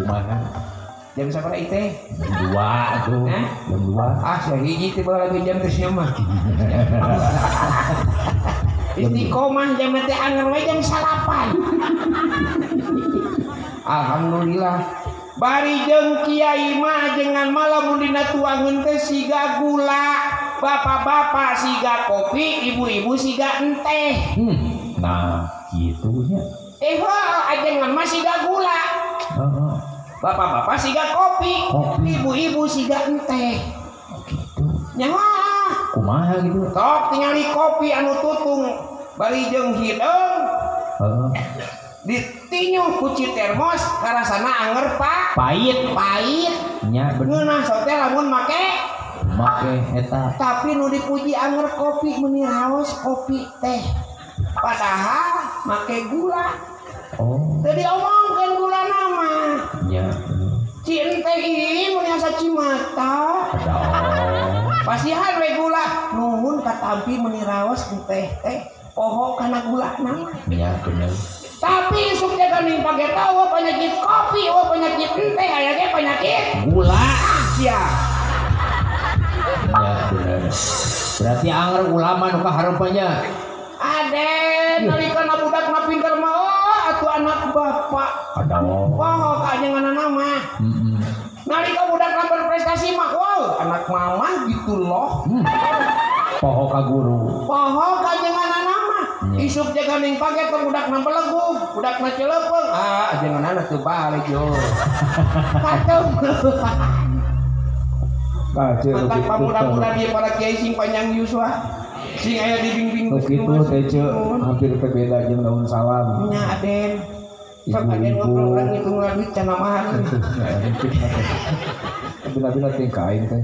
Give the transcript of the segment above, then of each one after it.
Kumaha? Jam sabaraha ieu teh? Jam 2 atuh. Jam 2. Ah, sahiji teh bae lagi jam teh sia mah. Istiqomah jam teh anger we jam 9. Alhamdulillah. Bari jeung kiai mah ajengan malam dina tuangeun teh siga gula, bapak-bapak siga kopi, ibu-ibu siga enteh. Nah, kitu nya. Heuh, ajengan mah siga gula. Bapak-bapak siga kopi, ibu-ibu siga enteh. Gitu. Nya kumaha gitu. Tok tingali kopi anu tutung bari jeung hideung. Heeh. Ditinyuh ku termos karasana anger pak pahit pahit nya bener ngeunah sote lamun make eta tapi nu dipuji anger kopi meuni raos kopi teh padahal make gula. Oh, teu diomongkeun gula nama nya ci enteh ieu mun asa cimata pasihan we gula nuhun katampi meuni raos enteh teh poho kana gula nama nya bener. Tapi isuk jaga ning pake tahu penyakit kopi, oh penyakit enteh, aya ge penyakit gula. Sia. Ya bener. Berarti anger ulama nu kahareupannya. Aden nalika na budak na pinter mah oh atuh anak bapak. Aduh. Poho ka ajenganna mah. Heeh. Nalika budak na berprestasi mah wow anak mama gitu loh. Poho ka guru. Poho ka ajenganna mah. Isuk jaga ning paget budak na belegug, budak na celepeung. Ah, ajenganna teu balik yo. Katem. Mantap pamuda-muda dia para kiai sing panjang yuswa. Sing aya dibimbing nu kitu teh ceu hampir teh beda jeung daun salam. Nya Aden. Sok Aden ngobrol urang ngitung duit can mahal. Bila-bila teh ka aing teh.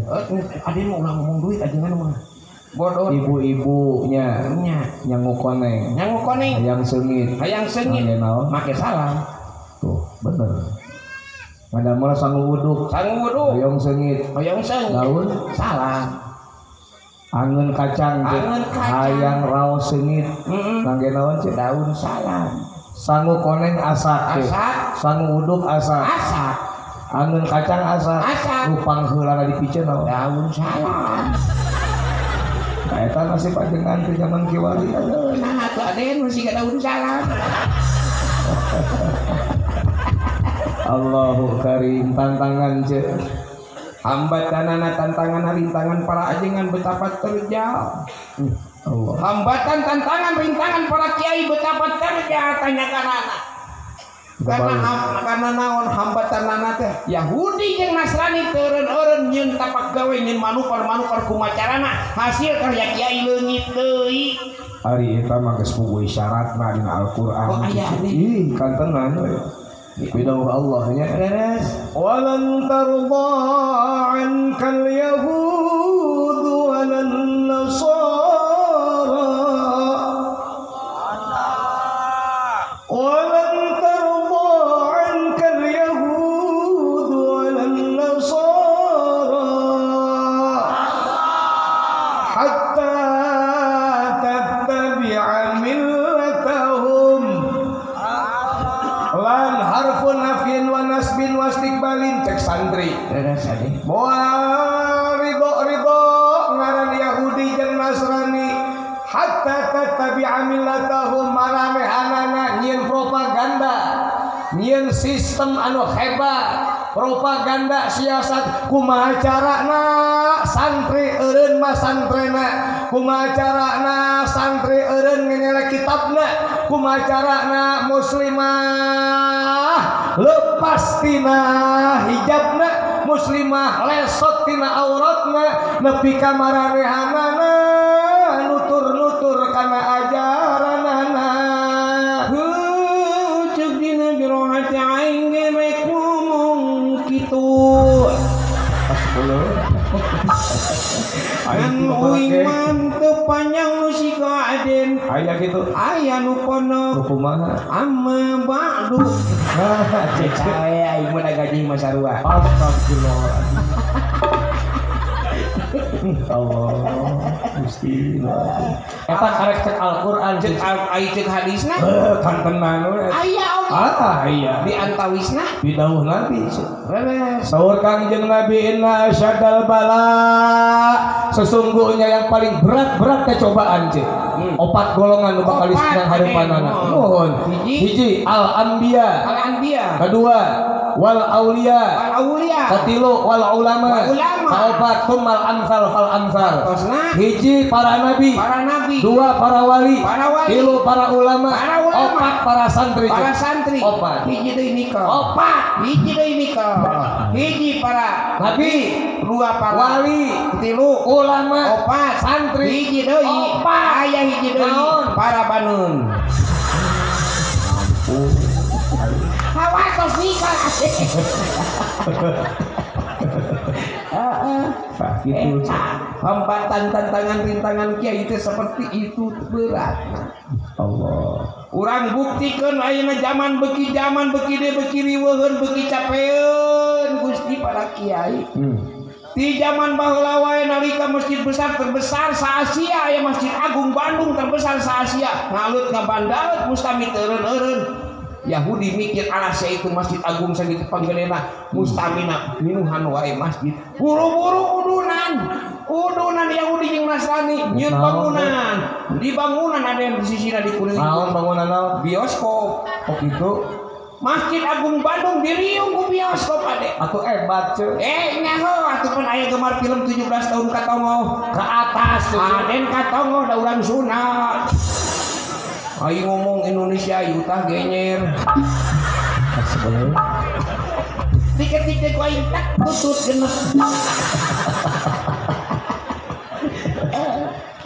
Aden mah ulah ngomong duit ajengan mah. Bodoh. Ibu-ibunya nya nyangu koneng. Nyangu koneng. Hayang seungit. Hayang seungit. Make salam. Tuh, bener. Ngadamel sangu wuduk. Sangu wuduk. Hoyong seungit. Hoyong seungit. Daun salam. Angeun kacang. Angeun kacang. Hayang raos seungit. Ngangge naon ceu? Daun salam. Sangu koneng asak. Asak. Sangu wuduk asak. Asak. Angeun kacang asak. Asak. Nu pangheulana dipiceun naon? Daun salam. Eta nasib ajengan di zaman kiwari. Nah, atuh Aden masih gak daun salam. Allahu karim tantangan ceu. Hambatanana tantangan rintangan para ajengan betapa terjal. Allah. Hambatan tantangan rintangan para kiai betapa terjal tanyakan anak. Karena naon hambatanana teh Yahudi jeung Nasrani teureun-eureun nyeun tapak gawe nyeun manukar-manukar kumacarana hasil karya kiai leungit deui. Ari eta mah geus puguh isyaratna dina Al-Qur'an. Oh aya ih kantenan we. Bidawah Allah nya. Beres. Walan tarda ankal yahud walan nasara. Walan tarda ankal yahud walan nasara. Hatta tattabi'a millatahum. Lan harfun nafyin wa nasbin wa istiqbalin cek santri. Moal ridho ngaran Yahudi jeung Nasrani hatta tattabi'a millatahum maranehanana nyieun propaganda, nyieun sistem anu hebat, propaganda siasat kumaha carana santri eureun mah santrena, kumaha carana santri eureun ngengelek kitabna, kumaha carana muslimah lepas tina hijabna, muslimah lesot tina auratna, nepi ka maranehanana nutur-nutur kana ajaranana. Heuh ceuk dina jero hati aing ge rek ngomong kitu. Ngan uing mah teu panjang nu siga Aden. Aya kitu. Aya nu kono. Kumaha? Amma ba'du. Cek saya aing mah da gaji mah sarua. Astagfirullah. Allah Gusti. Eta karek cek Al-Qur'an cek ai cek hadisna. Heuh kantenan we. Aya oge Ah iya. Di antawisna di dawuh Nabi. Leres. Saur Kangjeng Nabi inna asyadal bala, sesungguhnya yang paling berat-berat cobaan cek. Opat golongan nu bakal disebut hareupanana. Nuhun. Hiji al anbiya. Al anbiya. Kedua wal aulia. Wal aulia. Katilu wal ulama. Kaopat tumal amsal fal amsal. Hiji para nabi. Para nabi. Dua para wali. Para wali. Tilu para ulama. Para ulama. Opat para santri. Para santri. Opat. Hiji deui nikah. Opat. Hiji deui nikah. Hiji para nabi, dua para wali, tilu ulama, opat santri. Hiji deui. Opat. Aya hiji deui para banun. Hawatos nikah. Gitu. Hambatan, tantangan, rintangan kiai itu seperti itu berat. Allah. Urang buktikan ayeuna zaman beki deui beki riweuheun beki capeun Gusti para kiai. Di zaman baheula wae nalika masjid besar terbesar sa-Asia aya Masjid Agung Bandung terbesar sa-Asia ngalut ngabandalut mustami teureun-eureun. Yahudi mikir alasya itu Masjid Agung sakitu panggelena mustamina minuhan wae masjid. Buru-buru udunan Yahudi jeung Nasrani nyieun bangunan. Di bangunan ada yang di sisina dikuliling. Naon bangunan naon? Bioskop. Oh gitu. Masjid Agung Bandung diriung ku bioskop ade. Atuh hebat ceu. Nyaho atuh pan aya gemar film 17 tahun katongo ke atas. Aden katongo da urang Sunda. Ayo ngomong Indonesia yutah genyer. Tiket-tiket ku aing tak tutut genep.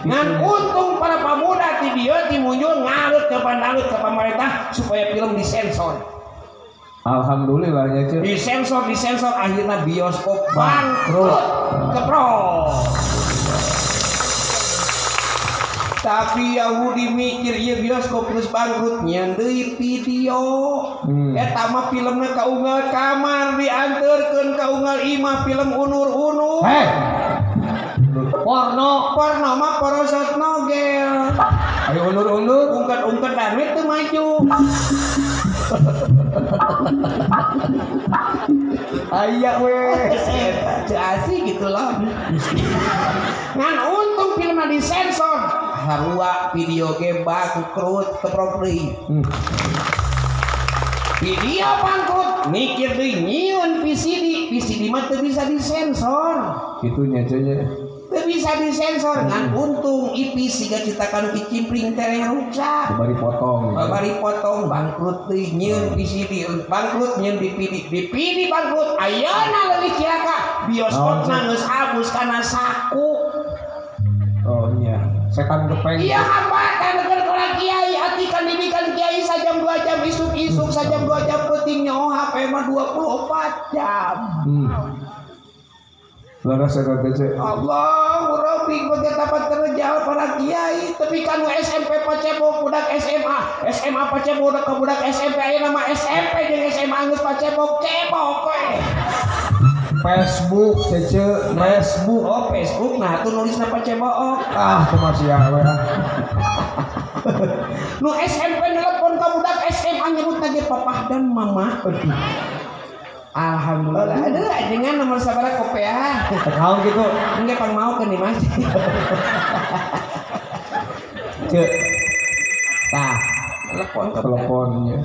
Ngan untung para pemuda ti dieu ti muncul ngalut ke pandalut ke pemerintah supaya film disensor. Alhamdulillah nya ceu. Disensor akhirnya bioskop bangkrut. Keprok. Tapi Yahudi mikir ieu bioskop geus bangkrut nyeun deui video. Eta mah filmna kaunggal kamar dianterkeun kaunggal imah film unur-unur. Heh. Porno, porno mah porosot nogel. Ayo unur-unur, ungket-ungketan we teu maju. Aya we. Teu asih gitu loh. Ngan untung filmna disensor. Harua video ge bangkrut keprok deui. Video bangkrut mikir deui nyieun VCD, VCD mah teu bisa disensor. Kitu nya ceu nya. Teu bisa disensor ngan untung IP siga citakan kicimpring tereh rusak. Bari potong. Bari potong bangkrut deui nyieun VCD, bangkrut nyieun DVD, DVD bangkrut. Ayeuna leuwih cilaka bioskopna geus abus kana saku. Oh iya, setan gepeng. Iya hambatan keur kiai atikan didikan kiai sajam 2 jam isuk-isuk sajam 2 jam peuting nyaho HP mah 24 jam. Leres eta teh ceu. Allahu Rabbi betapa terjal para kiai tapi kan SMP pacebok budak SMA, SMA pacebok ka budak SMP aya nama SMP jeung SMA geus pacebok cebok we. Facebook cece Facebook. Oh Facebook nah tuh nulisna pacebok. Ah kumaha sia we. Nu SMP nelpon ka budak SMA nyebutna ge papah dan mama. Alhamdulillah. Aduh dengan nomor sabaraha kopiah. Naon kitu? Engge pang maokeun di masjid. Ceu. Tah, telepon ke teleponnya.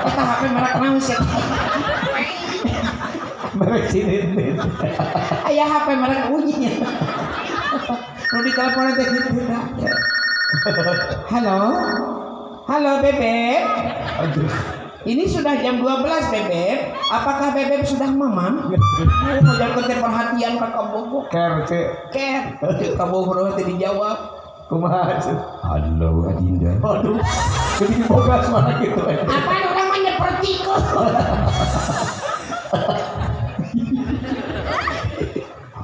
Eta HP merek naon sih? Merek Cinintin. Aya HP merek bunyi. Nu ditelepon teh kitu. Halo. Halo Bebek. Aduh. Ini sudah jam 12 Bebek. Apakah Bebek sudah mamam? Mau jangan perhatian ka kabogoh. Care cek. Care. Cek kabogoh teh dijawab. Kumaha cek? Halo Adinda. Aduh. Jadi diboga suara gitu. Apaan orang mah nyeperti kok.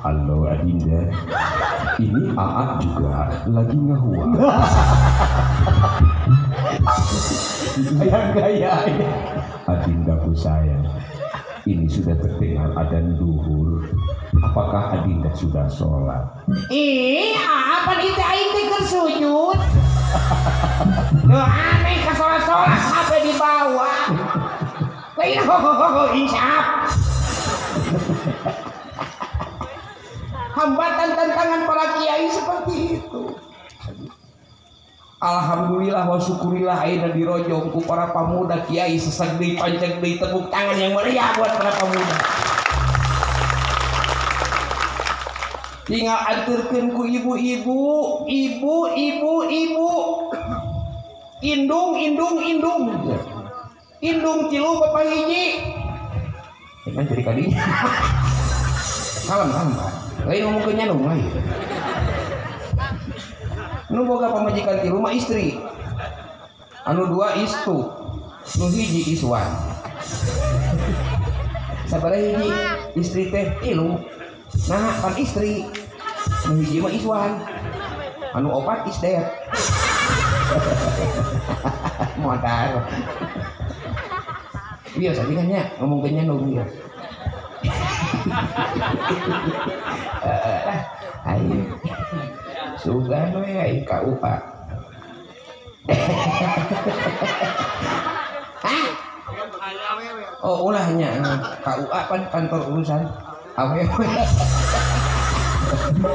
Halo Adinda. Ini AA juga lagi ngehua. Ayang gaya. Adindaku sayang, ini sudah terdengar adzan duhur. Apakah Adinda sudah sholat? Ih, apa itu aing teh keur Duh aneh ka salat-salat HP dibawa. Lain ho ho ho insaf. Hambatan tantangan para kiai seperti itu. Alhamdulillah wa syukurillah ayeuna dirojong ku para pemuda kiai seseg deui panceg deui, tepuk tangan yang meriah buat para pemuda. Tinggal anterkeun ku ibu-ibu, ibu-ibu, ibu. Indung, indung, indung. Indung tilu bapak hiji. Kan jadi kadinya. Kalem, kalem. Lain ngomongkeun nyandung lain. Nu boga pamajikan tilu mah istri. Anu dua istu, nu hiji iswan. Sabaraha hiji istri teh tilu. Nah, kan istri. Nu hiji mah iswan. Anu opat isdet. Modal. Biasa kan nya ngomongkeun nyandung ya. Ayo. Sugan we ai KUA. Hah? Oh, ulahnya KUA pan kantor urusan awewe.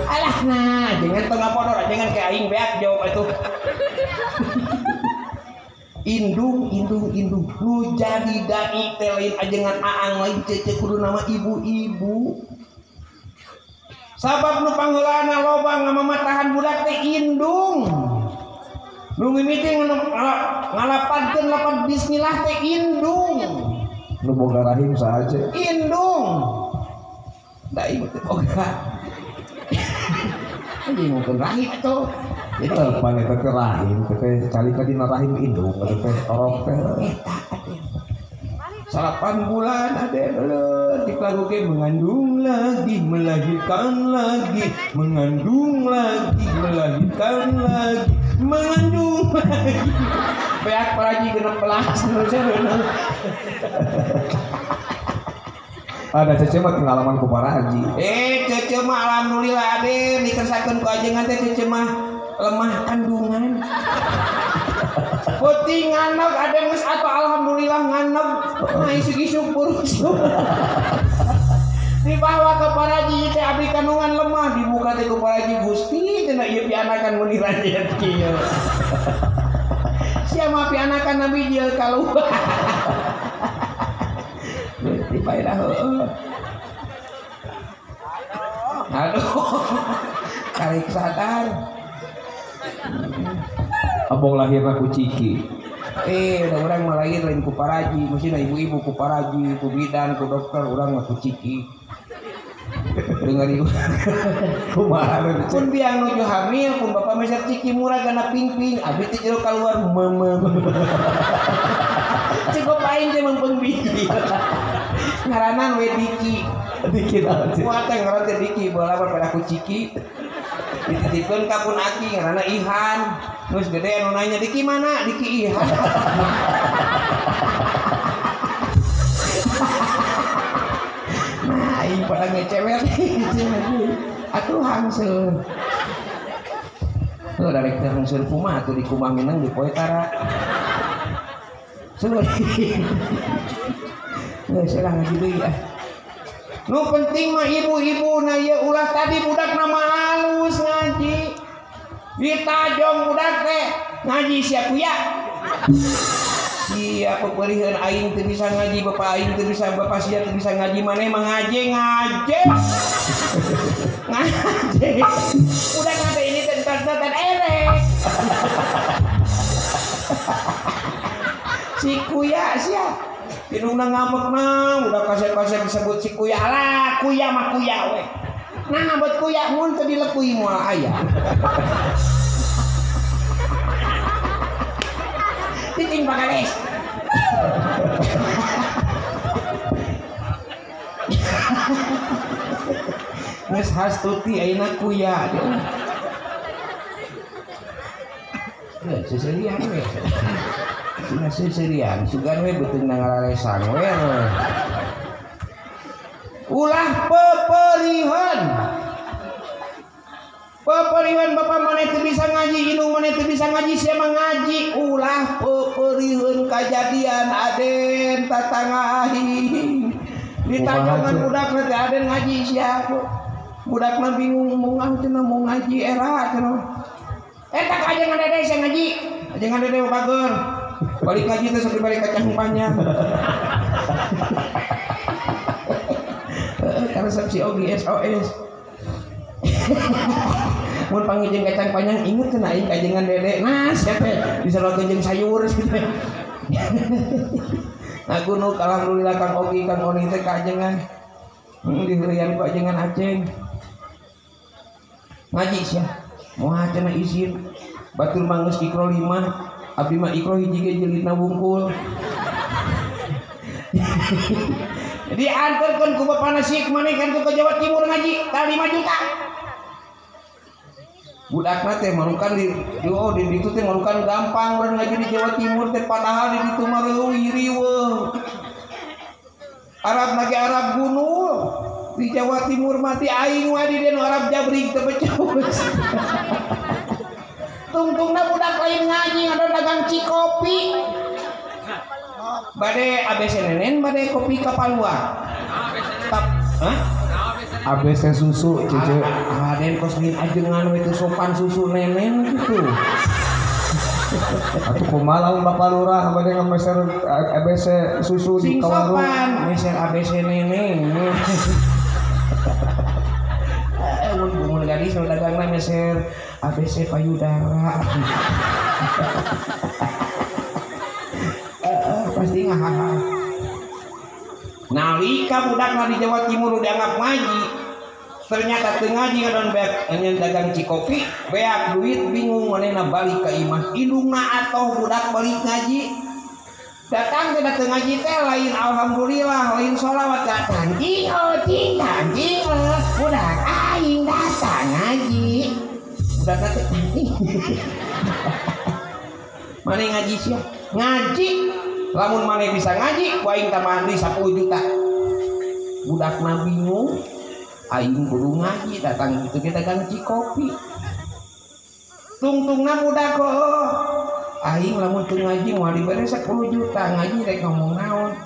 Alah nah, jangan tengah podor, jangan kayak aing beak jawab itu. Indung, indung, indung. Nu jadi dai teh lain ajengan aang lain cece kudu nama ibu-ibu. Sabab nu pangheulana loba ngamamatahan budak teh indung. Nu mimiti ngalapadkeun lapan bismillah teh indung. Nu boga rahim saha aja. Indung. Da ieu teh boga. Anjing ngomongkeun rahim atuh. Jadi pan eta teh rahim teh calika dina rahim indung eta teh orok teh. Eta atuh. 8 bulan ade leuh diklagu ge mengandung lagi, melahirkan lagi, mengandung lagi, melahirkan lagi, mengandung lagi. Beak paraji 16 Ada cece mah pengalaman ku paraji. Cece mah alhamdulillah ade dikersakeun ku ajengan teh cece mah lemah kandungan. Putih nganog ada geus atau alhamdulillah nganog. Nah isuk-isuk purus. Dibawa ke paraji teh abdi kandungan lemah dibuka teh ku paraji Gusti cenah ieu pianakan mun dirajet kieu. Sia mah pianakan Nabi jil kaluar. Gusti paedah heueuh. Aduh. Tarik sadar. Abong lahirna ku ciki. Udah urang mah lahir lain ku paraji, mesti ibu-ibu ku paraji, ku bidan, ku dokter, urang mah ku ciki. Dengar ieu. Kumaha pun biang nuju hamil, pun bapak meser ciki murah gana ping-ping, abdi teh jero kaluar meme. Cukup aing teh meungpeung biji. Ngaranan we Diki. Diki naon sih? Wah teh ngaran teh Diki, baheula mah pada ku ciki. Dititipkeun ka pun aki ngaranna Ihan. Geus gede anu nanya Diki mana? Diki Ihan. Nah, aing pada ngecewer. Atuh hangseul. Heuh darek teh hangseul kumaha atuh di kumaha minang di poe tara. Seueur. Geus lah ngaji deui ah. Nu penting mah ibu-ibu na ieu ulah tadi budak na mah halus ngaji. Ditajong budak teh ngaji sia kuya. Sia peperiheun aing teu bisa ngaji, bapak aing teu bisa, bapak sia teu bisa ngaji, maneh mah ngaji ngaji. Ngaji. Budak teh ini teh entar erek. Si kuya sia. Indungna ngamekna udah kasep-kasep disebut si kuya lah, kuya mah kuya we. Nah, buat kuya mun teu dilekui moal aya. Cicing pakades. Geus hastuti ayeuna kuya. Heuh, seserian we. Sina seserian, sugan we beuteungna ngararesang we. Ulah peperihan. Peperihan bapak maneh teu bisa ngaji, indung maneh teu bisa ngaji, sia mah ngaji ulah. Ditajongan budakna teh Aden ngaji sia. Budakna bingung mau cenah mau ngaji era cenah. Eta ka ajengan Dede sia ngaji. Ajengan Dede bager. Balik ngaji teh sok dibalik kacang panjang. Karesep si Ogi SOS. Mun panggil kacang panjang inget cenah aing ka ajengan Dede. Nah sia teh disarokeun jeung sayur kitu. Aku nu alhamdulillah Kang Ogi Kang Oni teh ka ajengan. Diheureyan ku ajengan Aceng. Ngaji sia. Moal cenah izin. Batur mah geus ikro 5, abdi mah ikro hiji ge jelitna wungkul. Diantarkeun ku bapana sik maneh kan ke Jawa Timur ngaji tah 5 juta. Budakna teh marukan di oh di ditu teh marukan gampang urang ngaji di Jawa Timur teh padahal di ditu mah leuwih riweuh. Arab lagi Arab gunung di Jawa Timur mati aing mah di dieu Arab jabrik teu becus. Tungtungna budak lain ngaji ada dagang cikopi. Bade ABC nenen bade kopi kapalua. Hah? ABC susu cece. Aden kos lain ajengan we teu sopan susu nenen gitu. Atuh kumaha lamun Bapak Lurah bade ngameser ABC susu di warung. Sing sopan meser ABC nenen. Mun gadis nu dagangna meser ABC payudara. Pasti ngahaha. Nalika budakna di Jawa Timur dianggap ngaji, ternyata teu ngaji ngadon beak nyeun dagang cikopi, beak duit bingung manehna balik ka imah. Indungna atoh budak balik ngaji. Datang teh teu ngaji teh lain alhamdulillah, lain sholawat datang cing oh cing cing budak aing datang ngaji. Budak teh maneh ngaji sia? Ngaji. Lamun maneh bisa ngaji, ku aing tambahan deui 10 juta. Budakna bingung, aing kudu ngaji datang kitu ge dagang cikopi. Tungtungna budak oh, aing lamun teu ngaji moal dibere 10 juta, ngaji rek ngomong naon.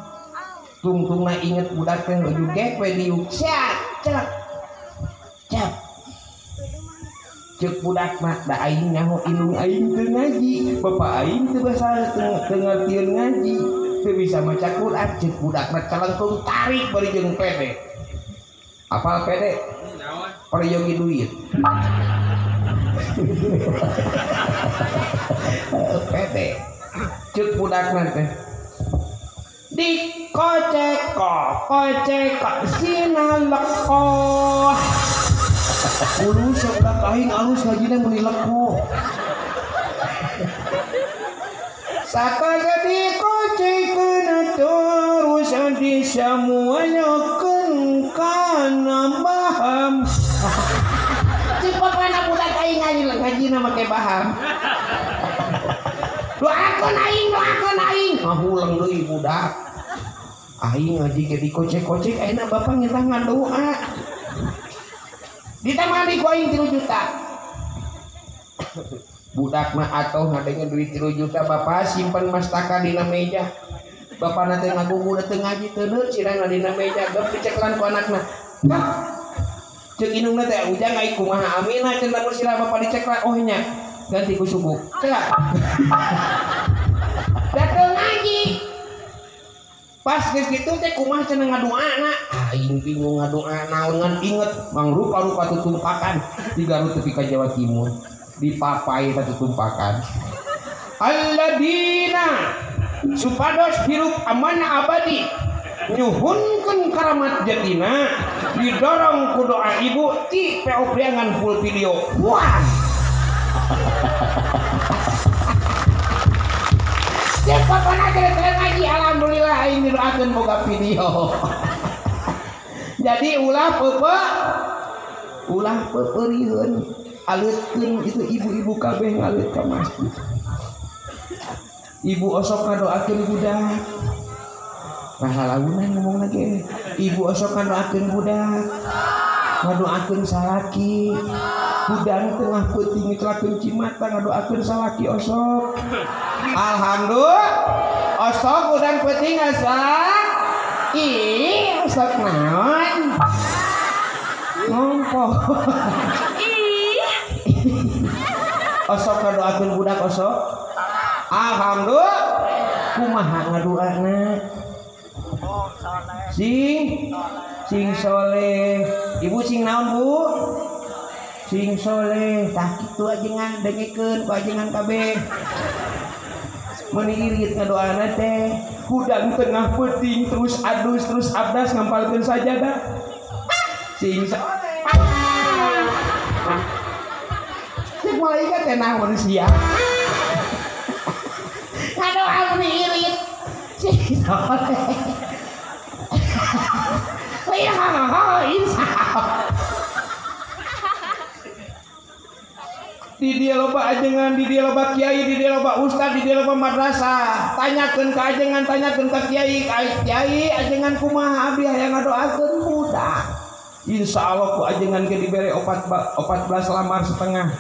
Tungtungna inget budak teh ujug gek we diuk sia celak. Cap. Cek budak mah da aing nyaho indung aing teu ngaji, bapak aing teu basa teu ngartieun ngaji, teu bisa maca Quran. Cek budak mah calengkung tarik bari jeung pede. Apal pede? Peryogi duit. Pede. Cek budak mah teh dikocek kocek sina lekoh. Ulus budak aing alus ngajina meuni leko. Sakagadi kocekeun terus di semuanya keun kana baham. Cik bapana budak aing ngajina make baham. Doakeun aing, doakeun aing. Ngahuleng deui budak. Aing ngaji ge dikocek-kocek ayeuna bapak ngetah ngadoa. Ditambah ku aing 3 juta. Budak mah atoh ngadenge duit 3 juta bapak simpen mastaka dina meja. Bapana teh ngagugu teu ngaji teu neut cirana dina meja gep diceklan ku anakna. Kak. Ceuk indungna teh ujang aing kumaha amina cenah lamun sirah bapak diceklan oh nya ganti ku suku. Celak. Dateng ngaji. Pas geus kitu teh kumaha cenah ngadoana? Aing bingung ngadoa naon ngan inget mangrupa-rupa tutumpakan di Garut tepi ka Jawa Timur dipapai tutumpakan. Alladzina supados hirup aman abadi nyuhunkeun karamat jatina didorong ku doa ibu ti PO Priangan full video. Wah. Cek bapana teh ngaji alhamdulillah aing didoakeun boga video. Jadi ulah peupeut ulah peuperiheun aleutkeun itu ibu-ibu kabeh ngaleut ka masjid. Ibu osok ngadoakeun budak. Nah lalaunan ngomong lagi. Ibu osok ngadoakeun budak. Ngadoakeun salaki. Hudang tengah peuting ngecelakeun cimata ngadoakeun salaki osok. Alhamdulillah osok hudang peuting asa Ih, sok naon? Ngompo. Ih. Osok ngadoakeun budak osok. Alhamdulillah. Kumaha ngadoana? Sing sing soleh. Ibu sing naon, Bu? Sing soleh. Tah kitu ajengan dengekeun ku ajengan kabeh. Meuni irit ngadoana teh. Hudang tengah peuting terus adus terus abdas ngampalkeun sajadah. Sing soleh. Cek malaikat teh naon sia. Ngadoa meuni irit. Sing soleh. Di dia loba ajengan, di dia loba kiai, di dia loba ustad, di dia loba madrasah. Tanyakeun ka ajengan, tanyakeun ka kiai, kiai ajengan kumaha abdi hayang ngadoakeun budak. Insya Allah ku ajengan ge dibere 14 lamar setengah.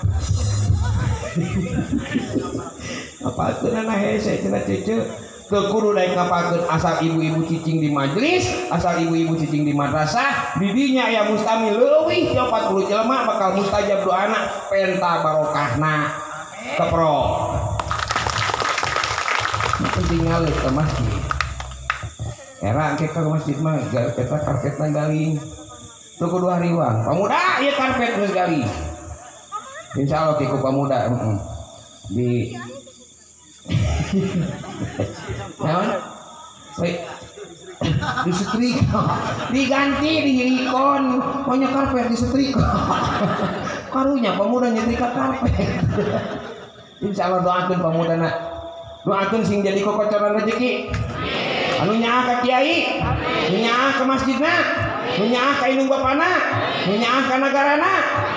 Apakeun hese cenah cece. Ke kudu daek ngapakeun asal ibu-ibu cicing di majelis, asal ibu-ibu cicing di madrasah, didinya aya mustami leuwih ti 40 jelema bakal mustajab doana penta barokahna. Kepro. Penting ngaleuh ke masjid. Era engke ka masjid mah eta karpetna galing. Teu kudu hariwang. Pamuda ieu karpet geus galing. Insyaallah ke ku pamuda di naon? Disetrika, diganti dihirikon, pokoknya karpet disetrika. Karunya pemuda nyetrika karpet. Insya Allah doakeun pemuda nak, doakeun sing jadi kokocoran rezeki. Anu nyaah ka kiai, nu nyaah ka masjidna, nu nyaah ka indung bapana, nu nyaah ka nagarana,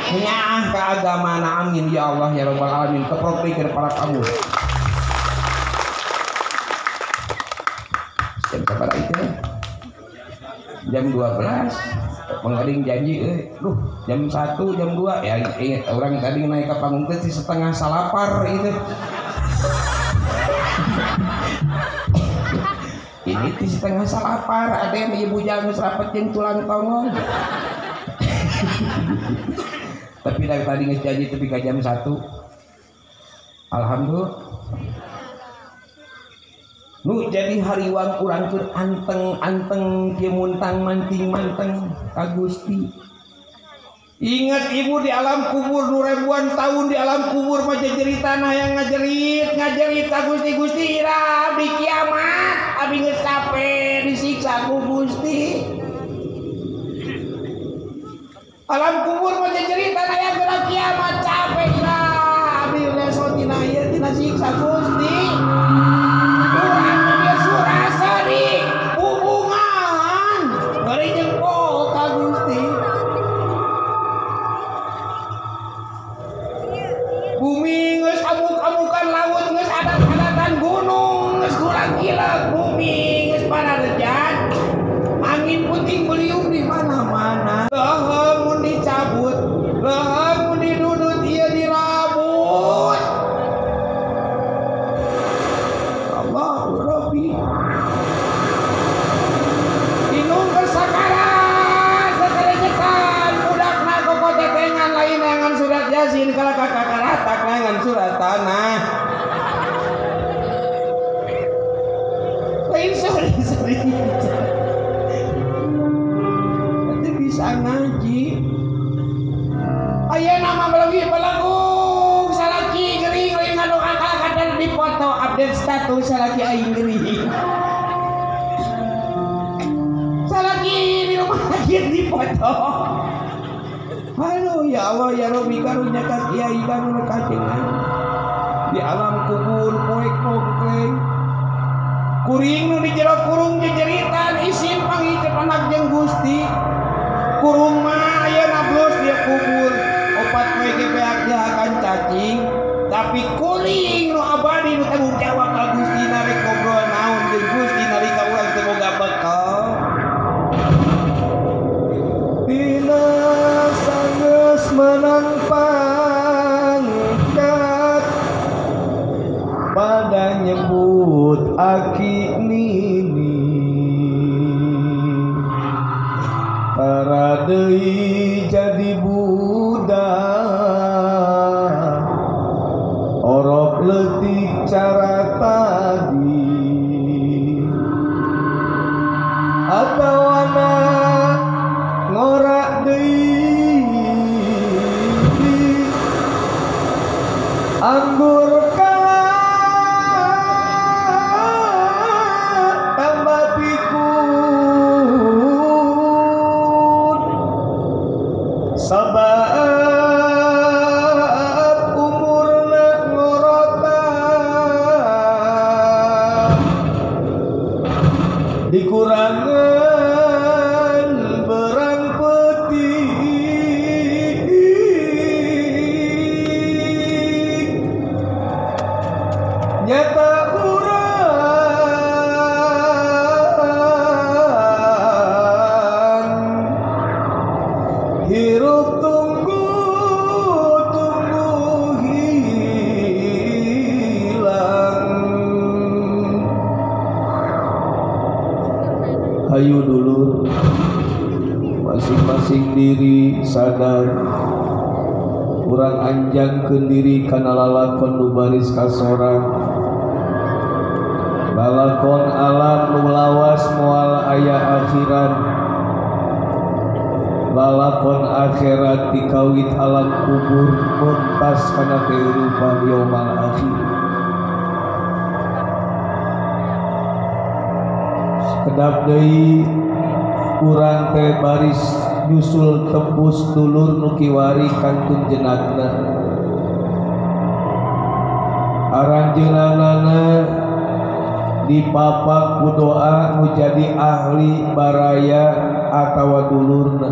nu nyaah ka agamana. Amin ya Allah ya rabbal alamin. Keprok pikir para kamu. Jam berapa itu? Jam 12. Pengading janji, duh, jam 1, jam 2. Ya, ingat orang tadi naik ke panggung teh setengah salapar itu. Ini ti setengah salapar, ada yang ibu jangan rapet jeung tulang tongong. Tapi dari tadi geus janji tepi ka jam 1. Alhamdulillah. Nu jadi hariwang urang keur anteng-anteng kieu muntang manting-manteng ka Gusti. Ingat ibu di alam kubur nu ribuan tahun di alam kubur mah jejeritan hayang ngajerit, ngajerit ka Gusti. Gusti ira abdi kiamat, abdi geus capek disiksa ku Gusti. Alam kubur mah jejeritan hayang geura kiamat capek ira abdi reso tina ieu tina siksa Gusti. Hubungan bari jengkol ka Gusti. Bumi geus amuk-amukan, laut geus adat-adatan, gunung geus kurang-gila, bumi geus pararejan, angin puting beliung di mana-mana. Leuheung mun dicabut, leuheung mun didudut ieu dirabut. Allahu Rabbi. Inung kesakaran, kekerejekan, budakna kokotetengan lain neangan surat Yasin kalau kakak karatak neangan surat tanah. Lain sore-sore. Nanti bisa ngaji. Aya nama melewih belagung salaki gering lain ngadoa kadar dipoto update status salaki aing gering. Salaki di rumah sakit dipoto. Halo ya Allah ya Rabbi karunya ka kiai kanu kajengan. Di alam kubur poek pokleng. Kuring nu di jero kurung jejeritan isin pangicep anak jeung Gusti. Kurung mah ayeuna blus dia kubur. Opat poe ge beak dihakan cacing. Tapi kuring nu abadi nu tanggung jawab ka Gusti narek ngobrol naon jeung Gusti nalika urang teu boga bekal. Dina sanggeus menang pangkat pada nyebut aki nini. deui jadi budak orok leutik cara tadi atawana ngorak deui anggur kala tambah pikun sabab umurna ngorota dikurangan berang peuting nyata urang hirup tunggu tunggu hilang. Hayu dulur masing-masing diri sadar urang anjangkeun diri kana lalakon nu baris kasorang lalakon alam nu lawas moal aya akhiran lalakon akhirat dikawit alam kubur muntas kana kehidupan yaumal akhir. Sekedap deui urang teh baris nyusul tembus dulur nu kiwari kantun jenatna aranjeunana dipapak ku doa nu jadi ahli baraya atawa dulurna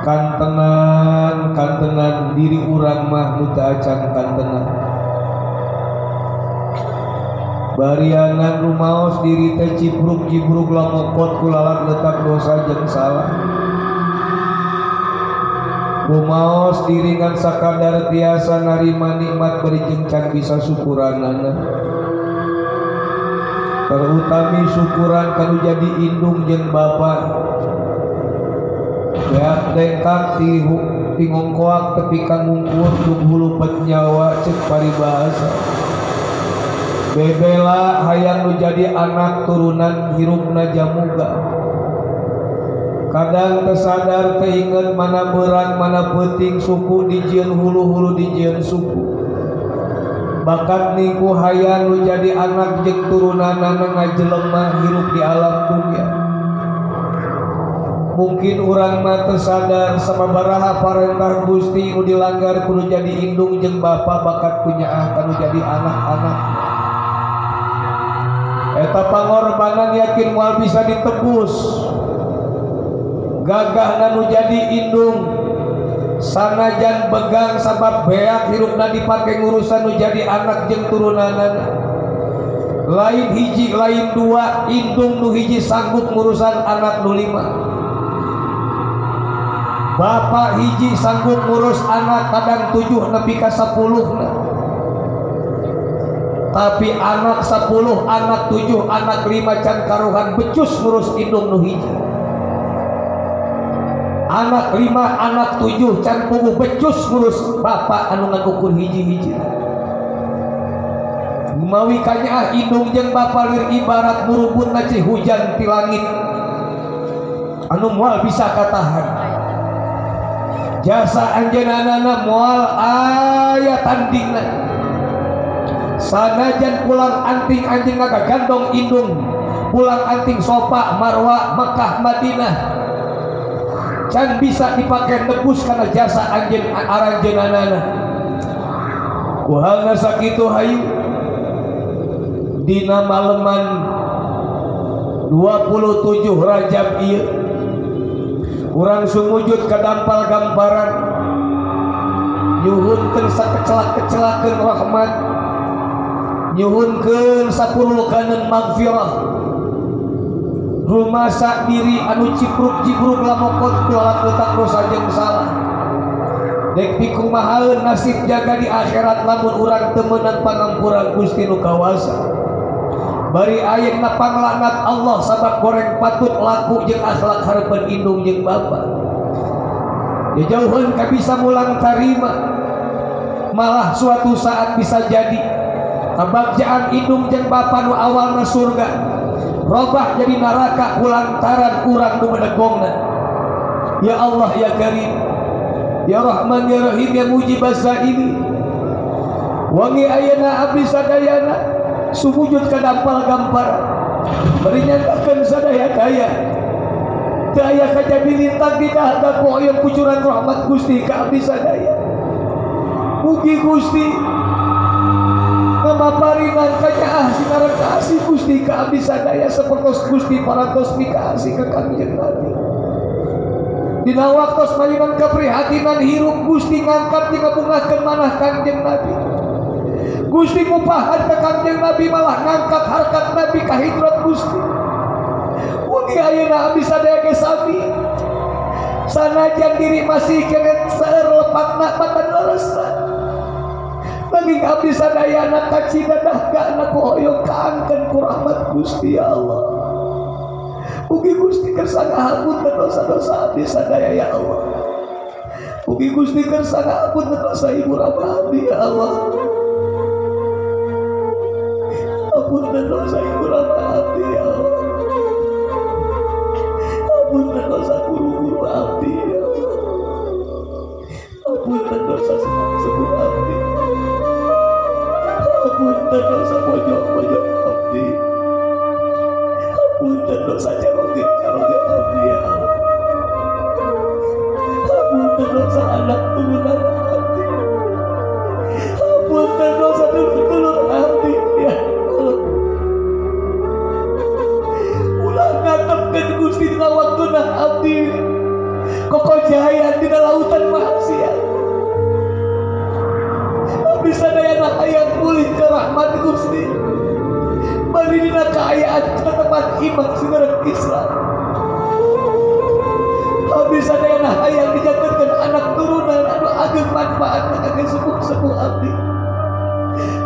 kantenan kantenan diri urang mah nu teu acan kantenan barianan rumaos diri teh cibruk-cibruk lamokot ku lalat letak dosa jeung salah rumaos diri ngan sakadar tiasa narima nikmat beri jeung can bisa syukuranana terutami syukuran kanu jadi indung jeung bapa beak dengkak ti ngongkoak tepi ka ngungkur tung hulupet nyawa ceuk paribahasa bebela hayang nu jadi anak turunan hirupna jamuga kadang tersadar teinget mana berang mana peuting suku dijieun hulu-hulu dijieun suku bakat niku hayang nu jadi anak jeung turunanana ngajelema hirup di alam dunia. Mungkin urang mah teu sadar sababaraha parentah Gusti nu dilanggar kudu jadi indung jeung bapa bakat kunyaah kanu jadi anak-anak. Eta pangorbanan yakin moal bisa ditebus. Gagahna nu jadi indung sanajan begang sabab beak hirupna dipake ngurusan nu jadi anak jeung turunanana. Lain hiji lain dua, indung nu hiji sanggup ngurusan anak nu lima. Bapak hiji sanggup ngurus anak kadang 7 nepi ka 10 na. Tapi anak 10, anak 7, anak 5 can karuhan becus ngurus indung nu hiji. Anak 5, anak 7 can puguh becus ngurus bapak anu ngan ukur hiji-hiji. Mawi kanyaah indung jeung bapak lir ibarat murubutna ci hujan ti langit anu moal bisa katahan. Jasa anjeunana moal aya tandingna. Sanajan pulang anting anjing ngagandong indung, pulang anting Sofa, Marwah, Mekah, Madinah can bisa dipake nebus karena jasa anjeun aranjeunana. Ku halna sakitu hayu dina maleman 27 Rajab ieu urang sumujud kadampal gamparan nyuhunkeun sakecelak-kecelakeun rahmat nyuhunkeun sapulukaneun magfirah rumasa diri anu cipruk-cipruk lamokot ku alat letak dosa jeung salah dek pikumahaeun nasib jaga di akhirat lamun urang teu meunang pangampura Gusti nu kawasa. Bari ayeuna panglaknat Allah sabab goreng patut laku jeung akhlak hareupeun indung jeung bapa. Jauhan ka bisa mulang tarima. Malah suatu saat bisa jadi kabagjaan indung jeung bapa nu awalna surga robah jadi neraka kulantaran urang nu menegongna. Ya Allah ya Karim, ya Rahman ya Rahim ya Mujibas Saili. Wangi ayeuna abdi sadayana sumujud ka dampal gampar bari nyantakeun sadaya daya. Teu aya kajabi lintang di dahaga ku hoyong kucuran rahmat Gusti ka abdi sadaya. Mugi Gusti mamaparingan kanyaah sinaran kasih Gusti ka abdi sadaya sapertos Gusti parantos mikaasih ka Kangjeng Nabi. Dina waktos mayunan keprihatinan hirup Gusti ngangkat jeung ngabungahkeun manah Kangjeng Nabi. Gusti ngupahan ka Kangjeng Nabi malah ngangkat harkat Nabi ka hidrat Gusti. Mugi ayeuna abdi sadaya ge sami sanajan diri masih keneh seueur lepatna matan leresna. Nanging abdi sadayana kacida dahgana ku hoyong kaangkeun ku rahmat Gusti ya Allah. Mugi Gusti kersa ngahapunten dosa-dosa abdi sadaya ya Allah. Mugi Gusti kersa ngahapunten dosa ibu rama abdi ya Allah. Apunten dosa ibu rama abdi ya Allah. Apunten dosa guru-guru abdi ya Allah. Apunten dosa sepuh-sepuh abdi. Apunten dosa pojok-pojok abdi. Apunten dosa caroge-caroge abdi ya Allah. Apunten dosa anak turunan abdi. Apunten dosa dulur-dulur abdi ya Allah. Ulah ngatepkeun Gusti dina waktuna abdi kokojayan dina lautan maksiat. Abdi sadayana hayang pulih ke rahmat Gusti. Bari dina kaayaan ketepan iman sinareng Islam. Abdi sadayana hayang dijantenkeun anak turunan anu ageng manfaatna kangge sepuh-sepuh abdi.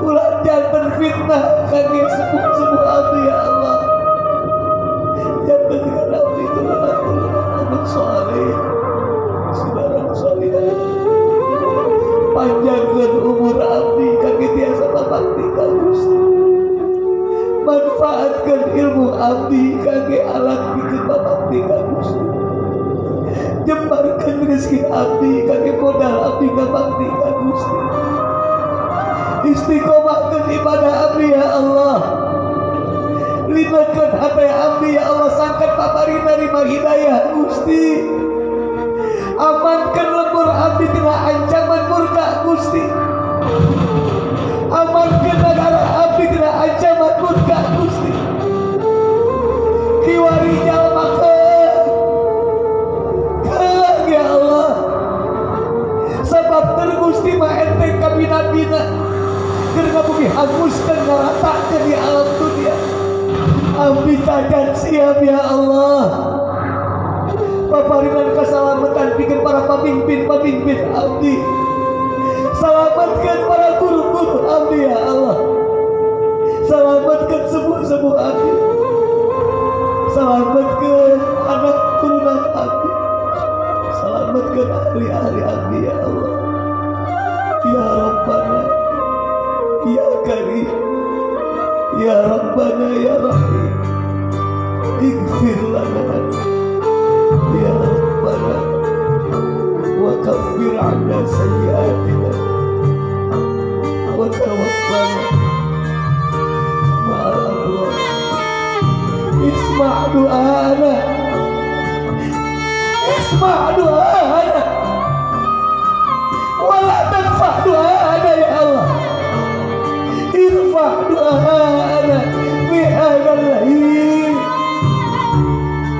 Ulah janten fitnah kangge sepuh-sepuh abdi ya Allah. Jantenkeun abdi turunan-turunan anu saleh sinareng salihah. Panjangkeun umur abdi kangge tiasa babakti ka Gusti. Manfaatkan ilmu abdi kangge alat pikeun babakti ka Gusti. Jembarkeun rezeki abdi kangge modal abdi ngabakti ka Gusti. Istiqomahkeun ibadah abdi ya Allah. Libatkeun hate abdi ya Allah sangkan papari narima hidayah Gusti. Amankan lembur abdi tina ancaman murka Gusti. Amankan negara abdi tina ancaman murka Gusti. Kiwari jalma keung ya Allah. Sabab keur Gusti mah enteng kabina-bina. Keur ngabumi hanguskeun ngaratakeun di alam dunia. Abdi tajan siap ya Allah. Paparinan keselamatan bikin para pemimpin-pemimpin abdi. Selamatkan para guru-guru abdi ya Allah. Selamatkan sepuh-sepuh abdi. Selamatkan anak turunan abdi. Selamatkan ahli-ahli abdi ya Allah. Ya Rabbana ya Karim, ya Rabbana ya Rahim, ighfir lana ya Rabbana wa kaffir 'anna sayyi'atina wa tawaffana ma'al abrar. Isma' du'ana, isma' du'ana wa la tanfa' du'ana ya Allah. Irfa' du'ana fi hadzal lail.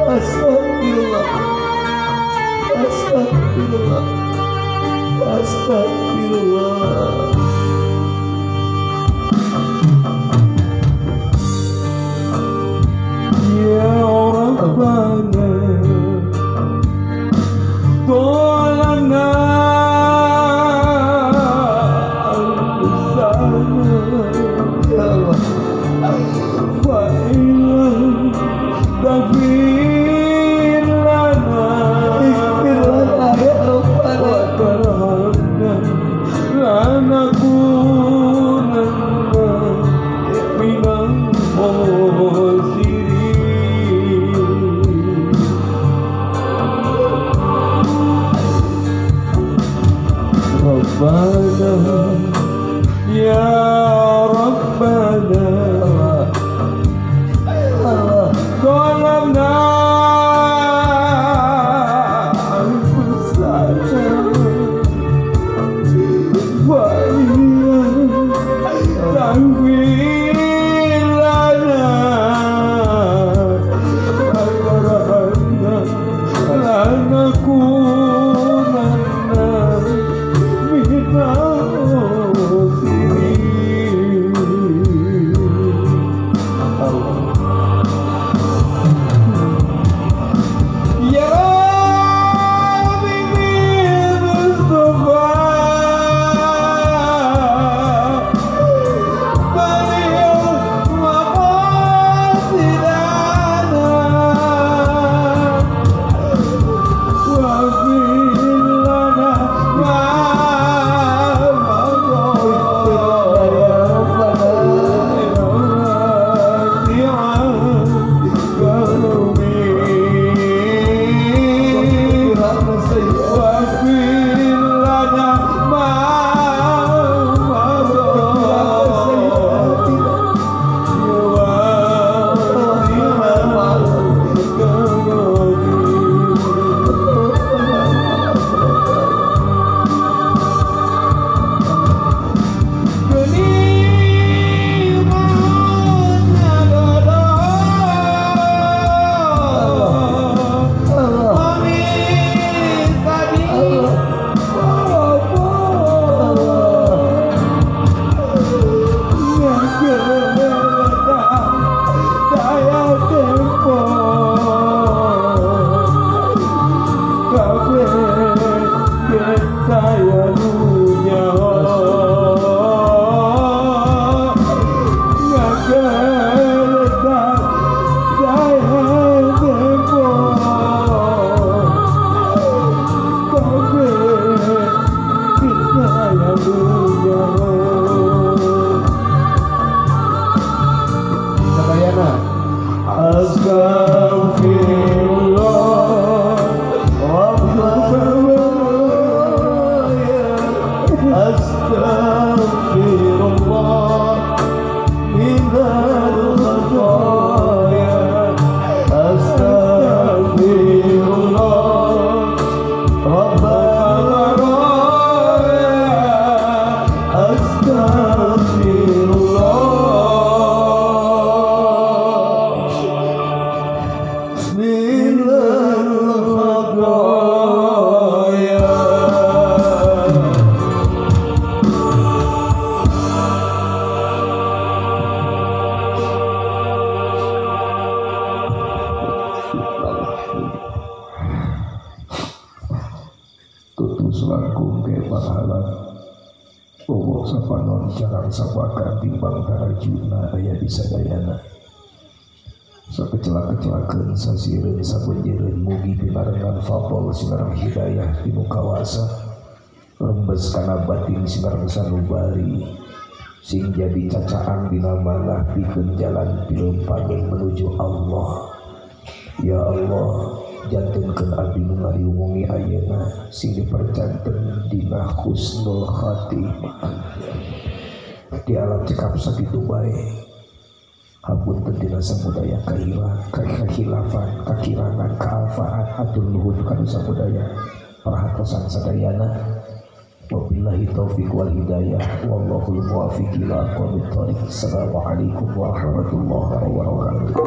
Astagfirullah, astagfirullah, astagfirullah. Lanakunanna minal khasirin. Rabbana ya Rabbana ظلمنا أنفسنا وإن تغفر لنا وترحمنا لنكونن من الخاسرين. Ya Rabbi Mustafa balligh maqasidana waghfir lana ma madha واغفر لنا ما مضى Astagfirullah Rabbana Astagfirullah minal khataaya Astagfirullah Rabbana Astagfirullah minal khataaya. Tutus langkung ke pahala Bobo sapanon jarang sapakan timbang tarajuna aya di sadayana. Sakecelak-kecelakeun sasireun sabenjereun mugi pinarengan fadl sinareng hidayah ti nu kawasa rembes kana batin sinareng sanubari sing jadi cacaan dina manah pikeun jalan pilempangin menuju Allah. Ya Allah, jantenkeun abdi nu ngariwungi ayeuna sing dipercanten dina husnul khatimah. Di alam cekap sakitu bae. Hapunten dina samudaya kahilafan, kakirangan, kaalfaan, hatur nuhun kana samudaya perhatosan sadayana. Wabillahi taufiq wal hidayah, wallahul muwaffiq ila aqwamit thoriq. Assalamualaikum warahmatullahi wabarakatuh.